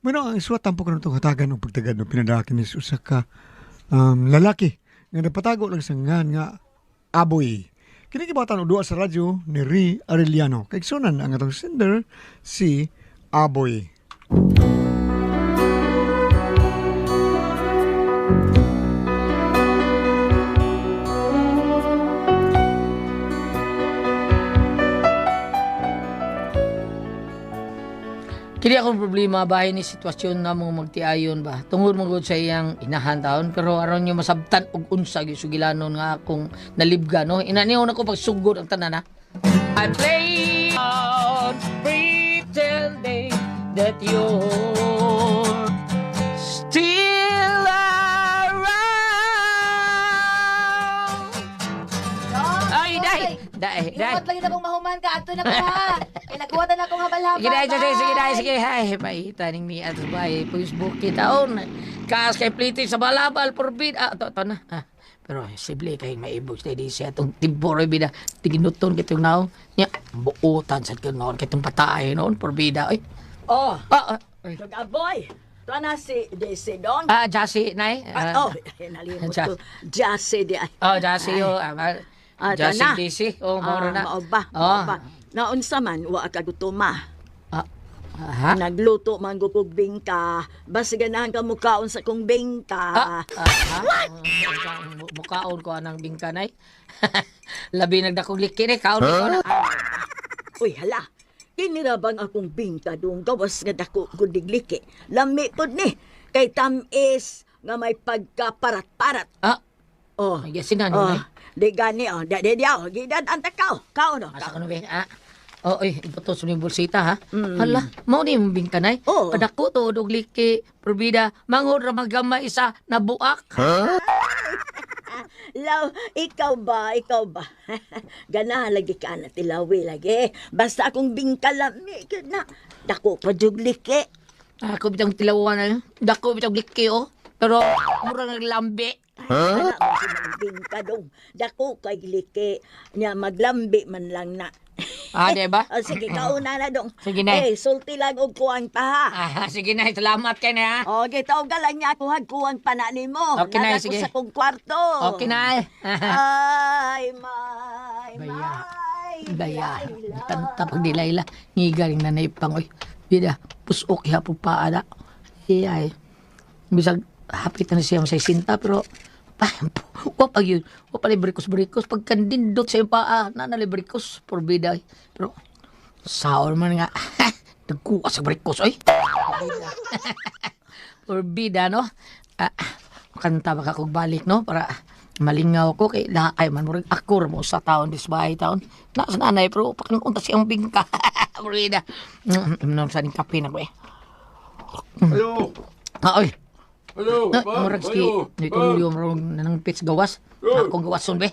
Bueno, ang iswa tampo karon itong hatagan og pagtagad no pinadaki ni usa ka lalaki nga napatago lang sa ngan nga Aboy. Kini gibatan og duha sa radyo ni Ri Arellano. Kaigsunan ang atong sender si Aboy. Kini akong problema bahin ni sitwasyon na mo magtiayon ba. Tungod mo gud sa iyang inahan taon pero aron nyo masabtan og unsa gyud sugilanon nga akong nalibga no. Ina niyo na ko pagsugod ang tanan ha. I play on pretending that you're still around. Ay, day! Day, day. Limot lagi na kong mahuman ka. Ato na ko ha. Kay nagkuha na akong habal-habal. Sige dai, sige, sige dai, sige. Ay, paita ning ni at bay Facebook taon. Kaas kay pliti sa balabal porbid. Ah, to, to na. Ah, pero sible kay maibog sa di siya atong tibor bida. Tiginuton kitong naong. Nya, buutan sa kitong naon kitong pataay noon porbida. Ay. Oh, Ah, ah, ay. Aboy. Ito na si Desi Don. Ah, Jassy, nay. Ah, oh, nalimot ko. Jassy di ay. Oh, Jassy, oh. Ah, Jassy tana. DC. Oh, mao na. Mao ba? Oh. Mao ba? Naunsa man, wa ka gutuma. Ah, ha? Nagluto man ko kog bingka. Basta ganahan ka mukaon sa kong bingka. Ah, ah, ha? Mukaon ko anang bingkanay. Labi nagdakog liki ni kaon ko na. Uy, hala. Kinira bang akong bingka doon gawas nga dako gudigliki. Lami pod ni. Kay tamis nga may pagkaparat-parat. Ah, Oh. ay sinan Oh, nay. di gani oh, di di di oh, gidad ang takaw. Kao no. Asa ko na be? Ah. Oh, oy, ibuto sa imong bulsita ha. Hala, mao ni imong bingkanay. Oo. Padako to og liki, probida, manghod ra magamay isa nabuak. Law, ikaw ba, ikaw ba? Ganahan lagi ka na tilawi lagi. Basta akong bingka lami gyud na. Dako pa jug liki. Ako bitang tilawan na. Dako bitang liki oh. Pero mura naglambi. Huh? Ana mo si bingka dong. Dako kay liki. Nya maglambi man lang na. Ah, di ba? Oh, sige, kauna na dong. Sige na. Eh, sulti lang og kuwang pa ha. Ah, sige na, salamat kay na. O, gitaw ka lang niya ako hagkuwang pa na nimo. Okay na, Nana ko sige. sa kong kwarto. Okay na. Ay, may, Baya. may. Daya, Layla. tanta pag dilayla. Ngigaling na naipang, oy. Bida, pusok iha po pa, ada. Iyay. Bisag, hapit na siya sa sinta, pero, pa, wa pag yun, wa pa librikos-brikos. Pagkandindot sa iyong paa, na nalibrikos, porbida. Oy. Pero, sour man nga, nagkuha sa brikos, oy. Porbida, no? Ah, kanta ba ka kog balik, no? Para malingaw ko kay laay man murag akor mo sa taon disbay taon. Na sa nanay pero pakanunta siyang bingka. Porbida. No, sa ning kape na ko eh. Hello. Ah, oy. Hello. Ah, Ma'am. murag si Hello. dito yung murag nanang pits gawas. Akong gawason be.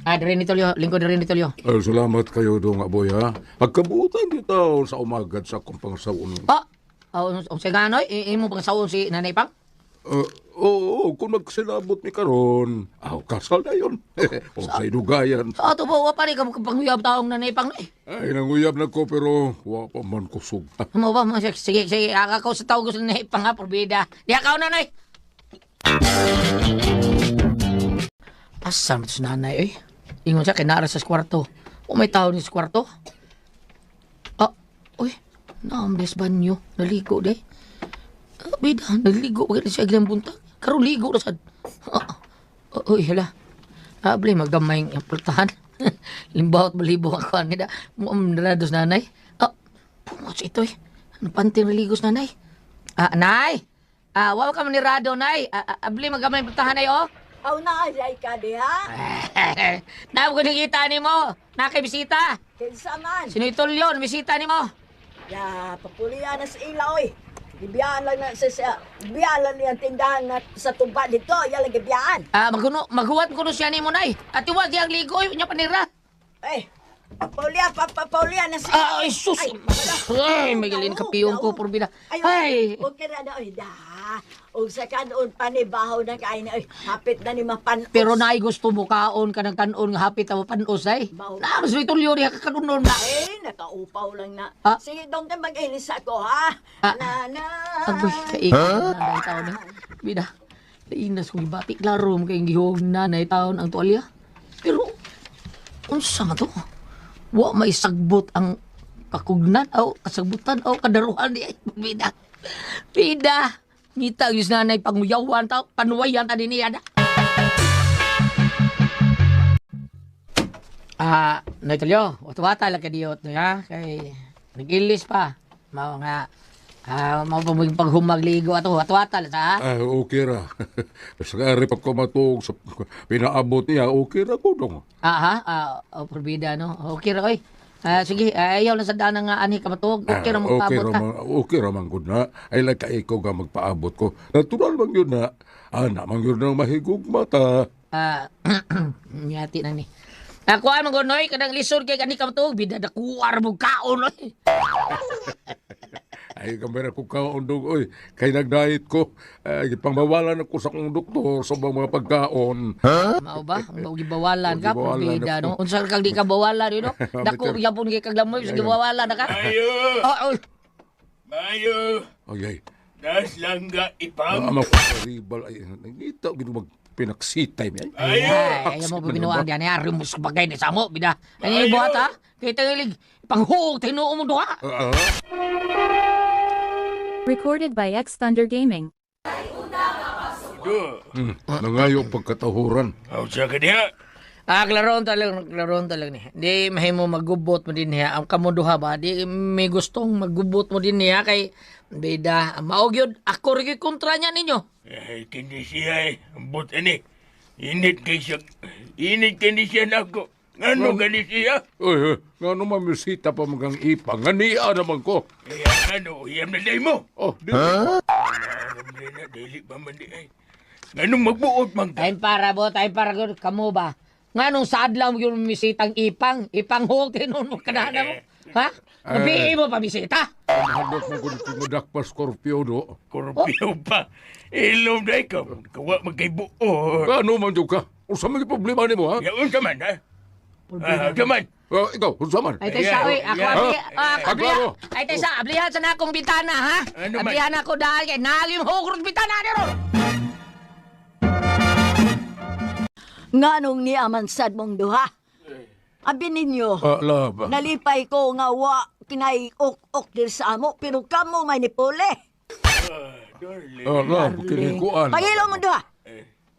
Ah, dire ni Tolyo, lingkod dire ni Tolyo. Ay, salamat kayo dong, aboy, ha. Pagkabutan dito sa umagad sa akong pangsaon. Ah, oh, unsa ganoy? Imo pang sawon si Nanay Pang? Oo, kung magsilabot ni karon, aw, kasal na yun. O sa idugayan. Sa ato ba, wa pa rin ka panguyab taong Nanay Pang eh. Ay, nanguyab na ko, pero wa pa man kusog. Mo ba, mo, sige, sige, sige, ako sa tawag ko sa Nanay Pang ha, porbida. Di ka na, nay. Asa man sa nanay, eh. Ingon siya, kinara sa kwarto. O may tao ni sa kwarto. Ah, uy, naambes banyo. Naligo, day. Ah, bida, naligo. Bakit siya ilang buntag? Karon ligo na sad. Ah, ah, uy, hala. Abli, magamay ang pultahan. Limbawat balibo ako ang ida. Muam nalados nanay. Ah, pungot sa ito eh. Ano panting naligos nanay? Ah, nay! Ah, wawa ka man ni Rado, nay. Ah, ah, abli, magamay ang pultahan nay, oh. Aw na, ay ka diha. Naam ko nakita ni mo. Nakibisita. Kinsa man. Sino itulyon? Bisita ni mo. Ya, papulian na sa ila, oy. Gibiyaan lang na sa gibiyaan lang niyang tindahan na sa tuba dito. Yan lang gibiyaan. Ah, maguno, maghuwat ko no siya ni mo, nay. At iwag diyang ligo, nya panira. Eh, Paulia, Paulia na siya. Ah, ay, sus! Ay, may galin kapiyon ko, Purbida. Ay, Ay! Okay ra na, oy, da. Og sa kanon pa ni bahaw na kain, oy, hapit na ni mapanos. Pero naay gusto mo kaon ka ng kanon nga hapit ang mapanos ay. Baw. Na, mas may tulyo niya kakanunon na. Ay, nakaupaw lang na. Ah. Sige, dong kay mag-ilis ako, ha? Ah. Na, na. Agoy, kaigin na nanay taon eh. Bida, nainas kong ibati. Klaro mo kayong gihog nanay taon ang tuwalya. Pero, unsa man to? Wa may sagbot ang kakugnan o kasagbutan o kadaruhan di ay. Bida, bida. Ngita yus nanay panguyawan ta, panuwayan ta din niya na. Ah, Noy Tulyo, wata-wata lang kadiyot no ya kay nag-ilis pa. Mao nga mao pa mo yung paghumagligo ato, wata-wata lang sa ha. Ay, okay ra. Basta nga rin pagkumatog sa pinaabot niya, okay ra ko dong. Ah, ha? Ah, oh, probida no. Okay ra oy. Ah, sige, ayaw lang sa daan nga anhi ka matuog. Okay ra Ah, okay magpaabot ra ha. man, okay ra man gud na. Ay lang ka nga magpaabot ko. Natural man yun na. Ana man yun ang mahigugma ta. Ah, ngati na ni. Ako ah, man gud, Noy, kanang lisod kay ani ka matuog, bida dakuar mo kaon oy. Ay, kamera ko kaon dong, oy. Kay nagdiet ko. Ay, pangbawalan ako sa akong doktor sa mga pagkaon. Mao ba? Mao gibawalan ka, Gibawalan probida ako. no. Unsa kang di ka bawalan no? Dako yapon kay kag lamoy sa gibawalan na ka. Mayo! Oh, oh. Mayo! Ay, ay. Das langga ipang! Ama ko sa ribal. Ay, nangita, gino mag pinaksitay. Ay, Mayo! Ay, ayaw mo binuang diyan. Ay, mo sa bagay ni samo, bida. Ano yung buhat, ha? Kaya tangilig, panghuog, tinuo mo duha. Ah, ah. Recorded by X Thunder Gaming. Do! Nangayo pagkatahuran. Aw sa ka diha! Ah, klaroon talagang, klaroon talagang ni. Di mahimo magubot mo din niya. Ang kamo duha ba? Di may gustong magubot mo din niya kay bida. Maog yun, ako rin kontra niya ninyo. Ay, kini siya eh. Ambot ani. Init kay siya. Init kini siya nako. Ngano gani siya? Uy, uy, nga naman misita pa magang ipang. Nga niya naman ko. Ay, ano, iyam na day mo. Oh, di. Aram na, dili pa man di ay. Ngano magbuot man ka? Time para bo, time para gud kamo ba? Nga nung sa adlaw mo yung misitang ipang, ipang huog tinuon mo kanana mo. Ha? Nabii mo pa bisita. Ang hadlok mo kung kumudakpa Scorpio do. Korupyo pa. Ilom day ka. Kawa magkay buot. Ano man jud ka? Unsa may problema nimo ha? Ya, unsa man ha? Ah, unsa man? Ah, ikaw, unsa man? Ay, tay sa, oy, ako Yeah. abli, Ah, ah, ablihan. klaro. Ay, tay sa, ablihan sa na akong bintana, ha? Ano man? Ablihan ako dahil kay nalim hugrot bintana ni ron. Nganong niya man sad mong duha? Abi ninyo, Ah, love. nalipay ko nga wa kinay ok-ok dir sa amo, pero kamo may nipuli. Darling. Ah, love, kinikuan. Pangilo mo duha.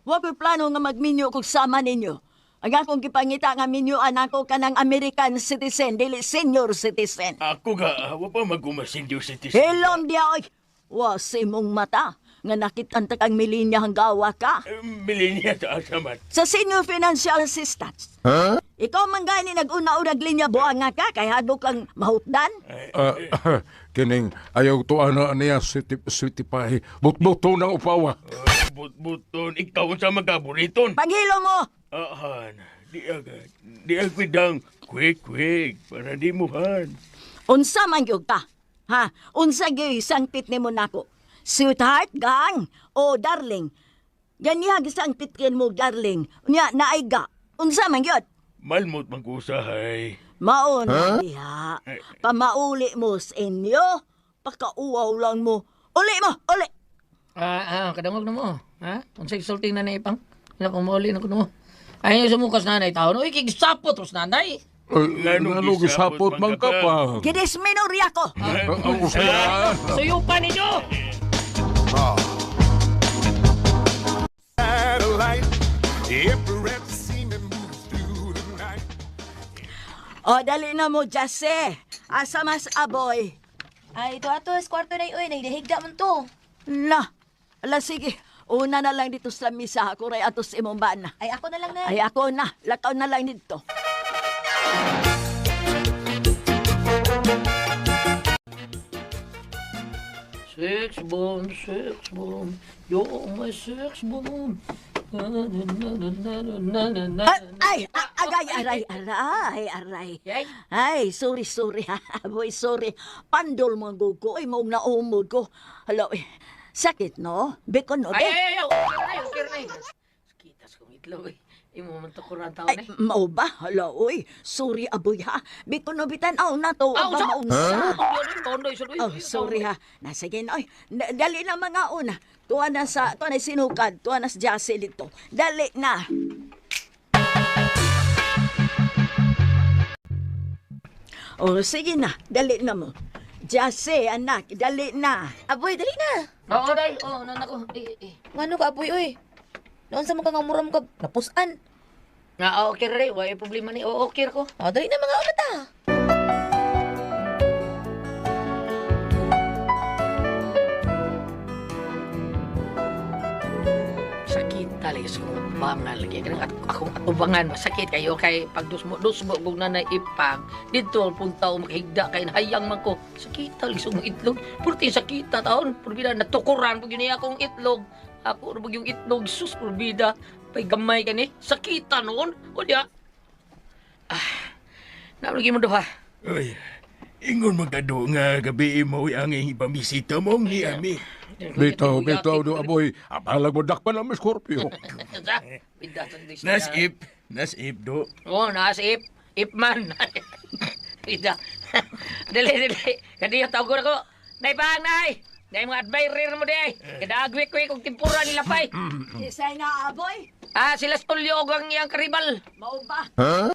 Wa ko'y plano nga magminyo kog sama ninyo. Ang akong gipangita nga minyuan ako kanang American citizen, dili senior citizen. Ako ga, wa pa magumasindio sa tis. Hilom diya oy. Wa sa imong mata nga nakitan ta kang milinya hanggawa ka. Milenya sa asa man. Sa senior financial assistance. Huh? Ikaw man gani nag-una-unag linya buang nga ka kay hadlok kang mahutdan. Ah, kining ayaw to ana niya sweetie, sweetie pie. Butbuto ng upawa. But-buton, ikaw unsa magaburiton. Panghilo mo. Ahan, di agad. Di agwidang quick quick para di mo han. Unsa man gyud ka? Ha? Unsa gyud sangpit nimo nako? Sweetheart, gang o darling? Ganiha gisangpit kin mo darling. Unya naay ga. Unsa man gyud? Malmot man ko usahay. Maon huh? diha. Pamauli mo sa inyo. Pakauwaw lang mo. Uli mo, uli. Ah, ah, kadangog na mo. Ha? Unsa insulting na ipang? Wala kong mauli na kuno mo. Ay, sumukas nanay taon. Uy, kigsapot ros nanay. Ay, Nganong ngano gisapot gisapot man ka pa? Gidisminorya ko. Ah, ah, usayan. Suyo pa ninyo! O, dali na mo, Jesse. Asa mas aboy. Ay, ito ato, sa kwarto na uy, nagdahigda man to. Na. Ala, sige. Una na lang dito sa misa. Ako ray atos imong bana. Ay, ako na lang na. Ay, ako na. Lakaw na lang dito. Sex bomb, sex bomb. You're my sex bomb. Ay, ay, agay, aray, aray, aray. Yay. Ay, sorry, sorry, ha. Boy, sorry. Pandol mga gugo, ay, maong naumod ko. Hala, eh, sakit, no? Bikon, no? Ay, Be? ay, ay, okay na, okay na. Kita sa kong itlog eh. Imo man to kuran taon Ay, eh. mao ba? Hala, oy. Sorry, aboy, ha. Bikon, no, bitan, aw, na to. Ah, Aba, unsa? maunsa. Tondo, isod, uy. Oh, sorry ha. Na sige na, oy. Dali na mga una. Tuwa na sa, tuwa na sinukad, tuwa na sa Jassy dito. Dali na. Oh, sige na. Dali na mo. Jassy, anak, dali na. Aboy, dali na. Oo, day. Oo, nan ako. Eh, eh. Ngano ka, aboy, oy? Noon sa mga nga mura mo ka, napusan. Nga, okay rin. Wala problema ni. Oo, okay ko. Oh, dali na mga una ta. Sakit talaga sa kong bangal. Lagi kanang akong atubangan. Masakit kayo kay pag dusmo dusmo kung nanay ipang. Dito ang punta o makahigda kay nahayang man ko. Sakit talaga sa akong itlog. Purti sakita taon. Purbida natukuran pag yun akong itlog. Ako ra yung itlog. Sus, purbida. Pay gamay ka ni. Sakita noon. O diya. Ah, naulagi mo duha. Uy, ingon magkado nga gabi mo ang ipamisita mong ni Ami. Bitaw, bitaw do aboy. Abalag mo dakpan ang Scorpio. Nasip, nasip do. Oo, nasa ip. Ip man. Ida. Dili, dili. Kadi yung tawag ko. Nay, pang, nay. Nay, mga admirer mo di ay. Kada agwik-wik kong timpura nila pay. Isay na, aboy. Ah, sila stulyo og ang iyang karibal. Mao ba?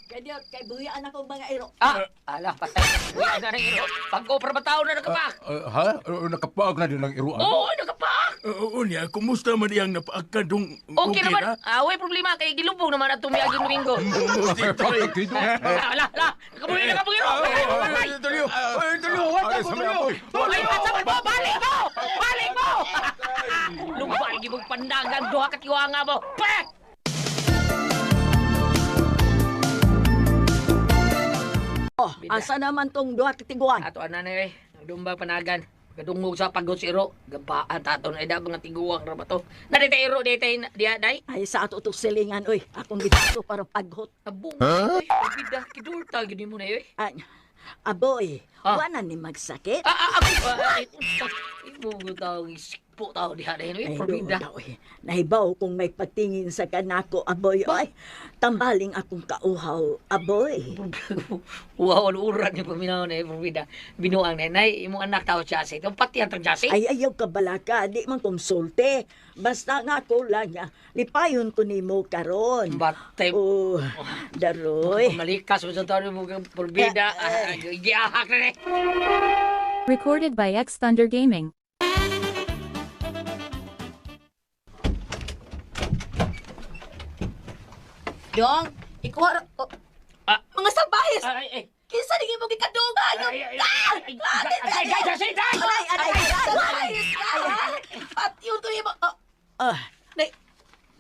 Kaya kay buhian ako mga iro. Ah, ala, patay. Wala na rin iro. Pag-opera ba tao na nakapak? Ha? Nakapaag na din ang iruan. Oo, nakapak. Oo niya, kumusta man iyang napaagkadong Okay naman. Ah, way problema. Kay gilubong naman at tumiyagin Domingo. Ah, ala, ala. Nakabuhi na kabuhi ro. Patay. Tuloy, ay, tuloy, Ay, sa may aboy. Ay, patsaman mo! Balik mo! Balik mo! Lumbal, gibog pandangan, duha ka tiwanga mo. Pa! Oh, asa naman tong duha katiguan? Ato ana na eh. Dumba panagan. Kadungog sa pagod si Iro. Gabaan tato na ida mga tiguang ra ba to. Narita Iro dito diya day. Ay, sa ato to silingan, oy. Akong gitato para paghot. Abong. Huh? Bida kidulta gid mo na eh. Ay, aboy, Ah. wala ni magsakit. Ah ah ako. Ay, imo tawag isikpo tao diha day no. Ay, Probida. doon, oy. Nahibaw kung may pagtingin sa kanako, aboy, oy. Tambaling akong kauhaw, aboy. Wow, uran yung paminaw na eh, probida. Binuang na nay imong anak tao siya sa pati ang tang Ay, ayaw ka balaka, di man konsulte. Basta nga ako lang, ah, lipayon ko nimo karon. Batay. Oh, daroy. Malikas mo sa tao mo probida. Giahak na eh. Recorded by X Thunder Gaming. Dong, ikuha ra oh, Ah. mga salbahes. Ay ay. Kinsa ni mo gikadungan? Ay, ay, ay, ay, ay, ay, ay, ay, ay, Aray, aray, aray. Salbahes ka. Patyon ko nimo. Oh, Ah, nay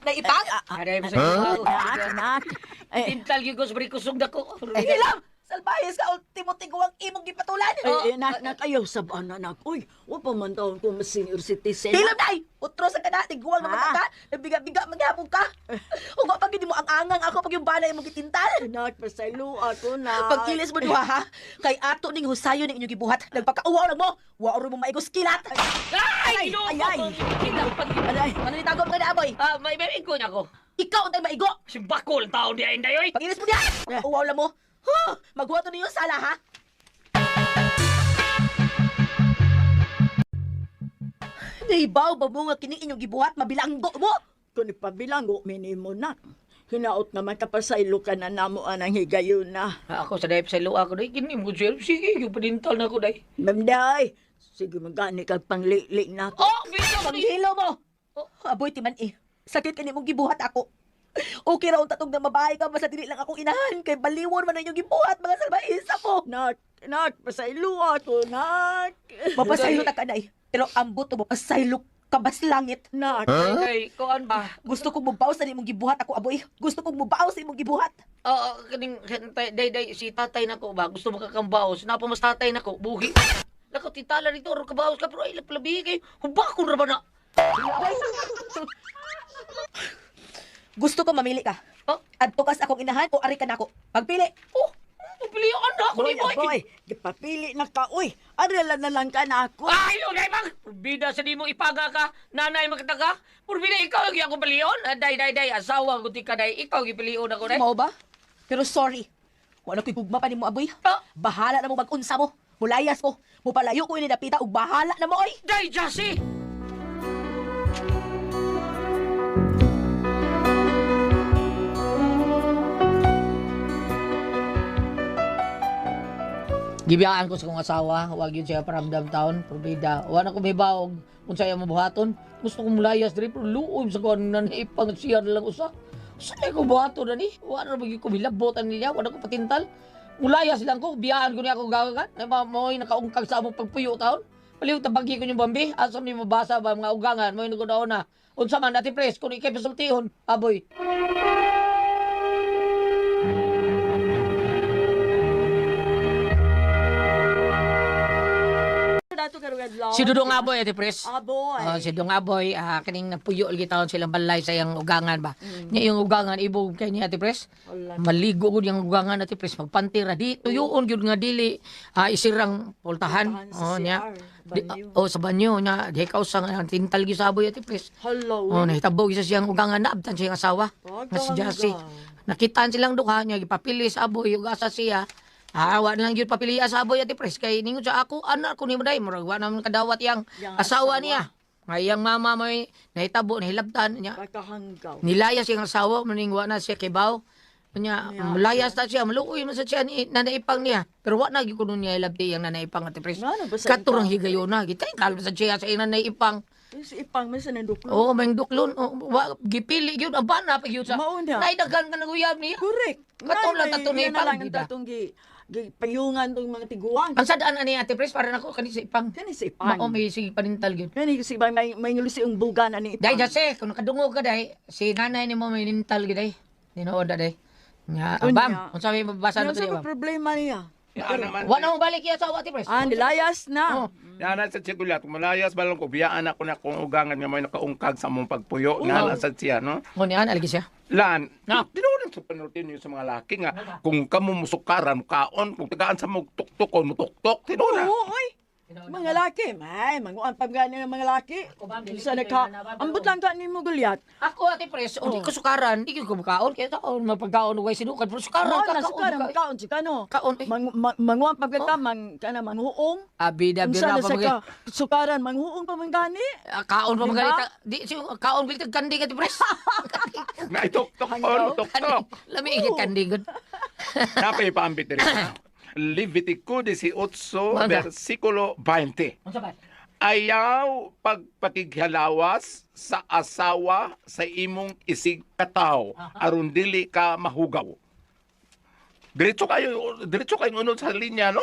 naipang? Aray, mo sa huh? Nak, nak. Eh, Tintal gyud ko sa kusog dako. Hilam! Salbahes ka ultimo tiguang imong gipatulan. eh, eh, nak, nak, ayaw sabaan na, nak. Uy, wa pa man taon ko mas senior citizen. Hilam day! Utro sa kana tiguang naman Ha? ka. Nabiga-biga magyapon ka. Ug pag hindi mo ang angang ako pag yung bana imong gitintal. Nak, pasaylo ako na. Pag-ilis mo duha ha, kay ato ning husayon ning inyong gibuhat. Nagpakauwaw lang mo. Wa ro mo maigos kilat. Ay, no. Ay, ay. Aray. Ano ni tago mga naaboy? Ah, may ko na ako. Ikaw untay maigo. Si bakol tao diya inday oy. Pag-ilis mo diha. Pagkauwaw lang mo. Huh, maghuwato ninyo sala ha. Nahibaw ba mo nga kining inyong gibuhat mabilanggo mo? Kung ipabilanggo, minimo nak. Hinaot naman kapasaylo ka na namo anang higayon na. Ako sa dayop sa luwa ko day kini mo sir. Sige, yung panintal na ko day. Ma'am Day, sige magani kag panglili na ako. Oh, biso ni. Panghilo mo. Aboy ti man eh. Sakit kini mong gibuhat ako. Okay ra unta tong na mabahay ka basta dili lang akong inahan kay baliwon man ang inyong gibuhat mga salbahisa mo. Nak, nak, pasaylo ako, nak. Mapasaylo ta kanay. Pero ambot mo mapasaylo ka bas langit. Nak, Ay, kuan ba? Gusto kong mubaw sa imong gibuhat ako aboy. Gusto kong mubaw sa imong gibuhat. Oo, kaning day day si tatay nako ba gusto makakambaos. Napa mas tatay nako buhi. Nako titala dito ro kabaos ka pero ay labi kay hubakon ra ba na. Gusto ko mamili ka. Oh? Adto ka sa akong inahan o ari ka nako. Pagpili. Oh, pilihan na ako Boy, ni boy. boy, gipapili na ka, uy. Arala na lang ka na ako. Ay, lunay bang! Purbida sa di mo ipaga ka, nanay makita ka. Purbida ikaw ang ako pilion. Ah, day, day, day, asawa ko ti ka, day. Ikaw gipilion ako, day. Mao ba? Pero sorry. Wala ko'y gugma pa nimo aboy. Ah. Bahala na mo mag-unsa mo. Mulayas ko. Mupalayo ko ini dapita ug bahala na mo oy. Day, Jassy! Gibiyaan ko sa kong asawa, wag yun siya paramdam taon, probida. Wala ko may baog, kung sa'yo mabuhaton. Gusto kong mulayas diri, pero luoy sa kuwan na naipang siya na lang usa. Saan ko buhaton na ni? Wala na ko bilabotan niya, wala ko patintal. Mulayas lang ko, biyaan ko niya ako gagagan. Na mo'y nakaungkag sa among pagpuyo taon. Paliw tabagi ko yung bambi, asam ni mabasa ba mga ugangan, mo'y nagudaon na. Unsa man, ati pres, kung ikay pasultihon, aboy. Si Dudong Aboy, ati pres. Aboy. Oh, si Dudong Aboy, kaning napuyo lagi taon silang balay sa iyang ugangan ba. Niya yung ugangan ibog kay niya ati pres. Maligo gud yung ugangan ati pres, magpantira di tuyuon gyud nga dili isirang pultahan. Pultahan sa Oh, niya. CR, Di, banyo. oh, sa banyo niya, di kaw sa nga tintal gyud sa aboy ati pres. Hello. Oh, nahitabo gyud sa siyang ugangan naabtan siyang asawa. Nga si Jassy. Nakitaan silang duha niya gipapili sa aboy ug asa siya. Wa na lang gyud papili sa aboy ati pres kay ningon sa ako anak ko ni Maday murag wa naman kadawat yang Yang asawa asawa. niya. Nga iyang mama may nahitabo nahilabtan niya. Pagkahanggaw. Nilayas siyang asawa maning wa na siya kibaw. Nya malayas ta siya maluoy man sa siya ni nanaipang niya. Pero wa na gyud kuno niya hilabti yang nanaipang ati pres. Ngano ba sa Katurang higayona gitay kalbo sa siya sa iyang nanaipang. Si Ipang man sa nanduklo. Oo, may duklon. Oo, wa, gipili yun. Ang bana pa yun sa... Mao na. Naidaghan ka ng uyab niya. Correct. Katong lang tatong Yan ipang, na lang ang bida. tatong payungan tong mga tiguang. Ang sadaan ani Ate Pres, para nako kani sa ipang. Kani si Ipang. Mao may sige panintal yun. Kani si Ipang may ngulusi ang bugan ani Ipang. Dahil jase, kung nakadungog ka dahil, si nanay ni mo may nintal gyud day. Tinuod na day. Nga, Unya. bam, kung sabi mabasa Yan na to sa di ba? problema niya. Wa na mo balik iya sa Ate Pres. Ah, nilayas na. Oh. Nana sa sigulat, malayas balong ko, biyaan ako na kung ugangan nga may nakaungkag sa mong pagpuyo. Nana sa siya, no? Ngunyan, alagi siya. Lan, No. tinuod sa panorte niyo sa mga laki nga, kung kamo musukaran, mukaon, kung tagaan sa mong tuktukon, mutuktok, tinuod na. Oo, oy. Mga laki, may manguan pa gani ng mga laki. Sa nagka, ambot lang ka ni mo gulyat. Ako Ate Pres, o di ko sukaran, di ko makaon kaya sa mapagkaon og way sinukan, pero sukaran Mao ka na kaon. sukaran kaon si kano. Kaon, eh. Mang, manguan pa ka mang kana manghuong. Abida Unsa bira na pa sa mga ka sukaran manghuong pa man gani. Kaon pa Di mga ba? di si kaon galit kandi ka Pres. Na ituktok-on, mutuktok. Lami igit kandi gud. Napay paambit rin. Levitico 18, Manda. versikulo 20. Unsa ba? Ayaw pagpakighalawas sa asawa sa imong isig kataw aron dili ka mahugaw. Diretso kayo unod sa linya, no?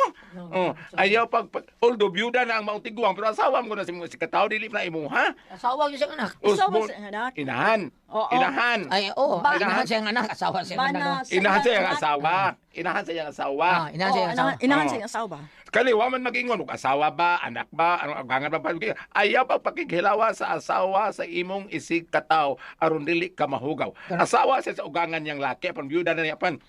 Oh, ayaw pag although byuda na ang maong tiguang pero asawa mo na si imong isig kataw dili na imo ha. Asawa gyud siyang anak. Asawa Usbon- sa anak. Inahan. Oo. Inahan. Ay, oo, Ba- inahan siyang anak, asawa siyang anak. Bana sa Inahan sa iyang anak. asawa. Inahan sa iyang asawa. Ah, inahan Oo, siyang asawa. Inahan Oo. sa iyang asawa. Kaliwa man mag-ingon, og asawa ba, anak ba, anong agangan ba, ayaw pa pakighilawa sa asawa sa imong isig kataw aron dili ka mahugaw. Asawa siya sa ugangan niyang laki, apan byuda na niya pan.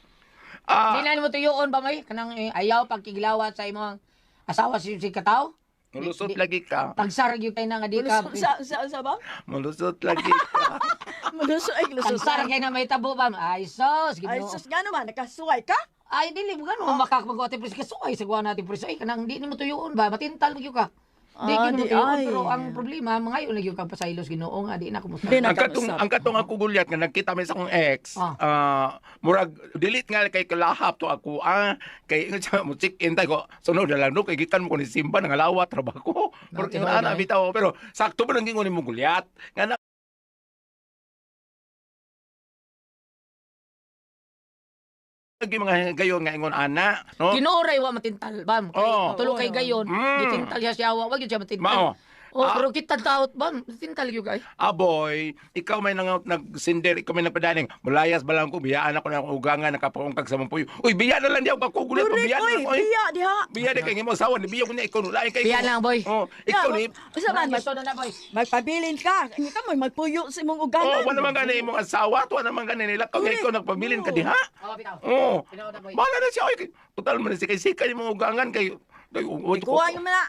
Di na mo tuyoon ba may kanang ayaw pagkiglawa sa imong asawa si kataw? Mulusot lagi ka. Tagsar gyud kay na nga di ka. Sa ba? Mulusot lagi ka. Maluso ay lusos. Tagsar kay na may tabo ba? Ay sos, Ay Ginoo. sus ngano man nakasuway ka? Ay dili mo gano makakapag ate pres kasuay sa kuha natin pres. Ay kanang di nimo tuyoon ba matintal mo gyud ka. Di Ah, gyud mo di tuyoon ay. pero ang problema mangayon lagi kang pasaylos Ginoo nga di na kumusta. Di na Ang katong kausap. ang katong ako gulyat nga nagkita mi sa akong ex. Ah. Murag delete nga kay kalahap to ako kay ingon siya mo check in tayo ko. Sunod na lang no kay gikan mo ko ni Simba nangalawat trabaho. Murag tinuod ana ay. bitaw pero sakto ba lang gingon ni mo gulyat nga na Lagi mga gayon nga ingon ana, no? Ginoo ray wa matintal bam. Kay Oo. tulo kay gayon, Mm. gitintal siya siya wa gyud siya matintal. Mao. Oh, Ah. pero kita taot ba? Tintal gyud kay. Aboy, ikaw may nang nagsinder, ikaw may nagpadaning. Mulayas ba lang ko, biyaan ako ng ugangan, nakapaungkag sa mampuyo. Uy, biya na lang diya, kakugulat, Correct, biya na oy, lang, oy. biya diha. Biya na kay imo asawa, ni biya ko niya, ikaw nulain kay. Biya lang, boy. Oh, ikaw ni. Usa man, Gusto na na, boy. magpabilin ka. Hindi ka mo magpuyo sa imong Oh, ugangan. wala naman gani imong asawa, tuwa naman gani nila kay ikaw nagpabilin ka diha. Oh, bitaw. Oh. Pinaw na, boy. Bahala na siya, oy. Total man si kay sika imong ugangan kay kay Kuha mo na.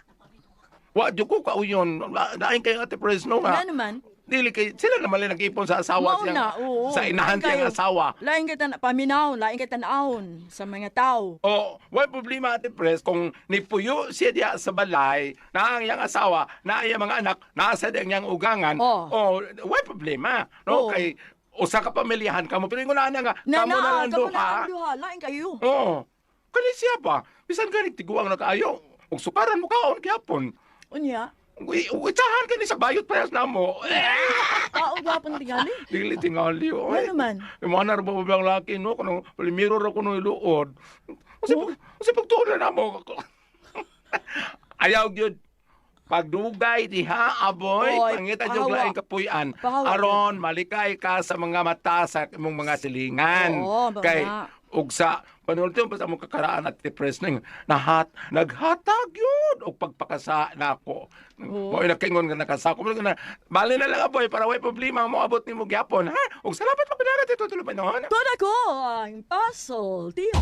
Wa jud ko kauyon. Lain kay Ate Presno nga. Nga naman. Dili kay sila naman lang nag-ipon sa asawa Mao siyang na, oo. sa inahan Lain siyang kayo. asawa. Lain kita na paminaw, lain kita naon sa mga tao. Oh, why problema, Ate Pres, kung nipuyo siya diya sa balay, na ang iyang asawa, na ang iyang mga anak, nasa diya ang iyang ugangan, Oh. oh, why problema? No, Oo. kay usa ka pamilyahan kamo pero ingon na nga Na kamo na na, lang kamo na duha. ang duha, lain kayo. Oo. Kani siya ba? Bisan gani tiguang na kaayo, ug sukaran mo kaon gyapon. Unya, Uy, uy, kani sa bayot parehas namo. tao gyapon tingali. Dili tingali oy. Ano man? Imana ra ba ang laki no kuno palimiro ra kuno iluod. Kasi Oh. pag kasi pagtuon na namo. Ayaw gyud. Pagdugay diha aboy, Oy, pangita jud pahawa. laing kapuy-an. Pahawa Aron malikay ka sa mga mata sa imong mga silingan. Oo, ba Kay nga. ug sa panulti pa sa among kakaraan at depressed ning nahat naghatag yun og pagpakasa nako. Oo. Mo nakaingon nga nakasako mo na bali na lang aboy para way problema mo abot nimo gyapon ha. Ug salamat pa pinara tutuloy pa noon. Tuod ako ang puzzle, tiyo.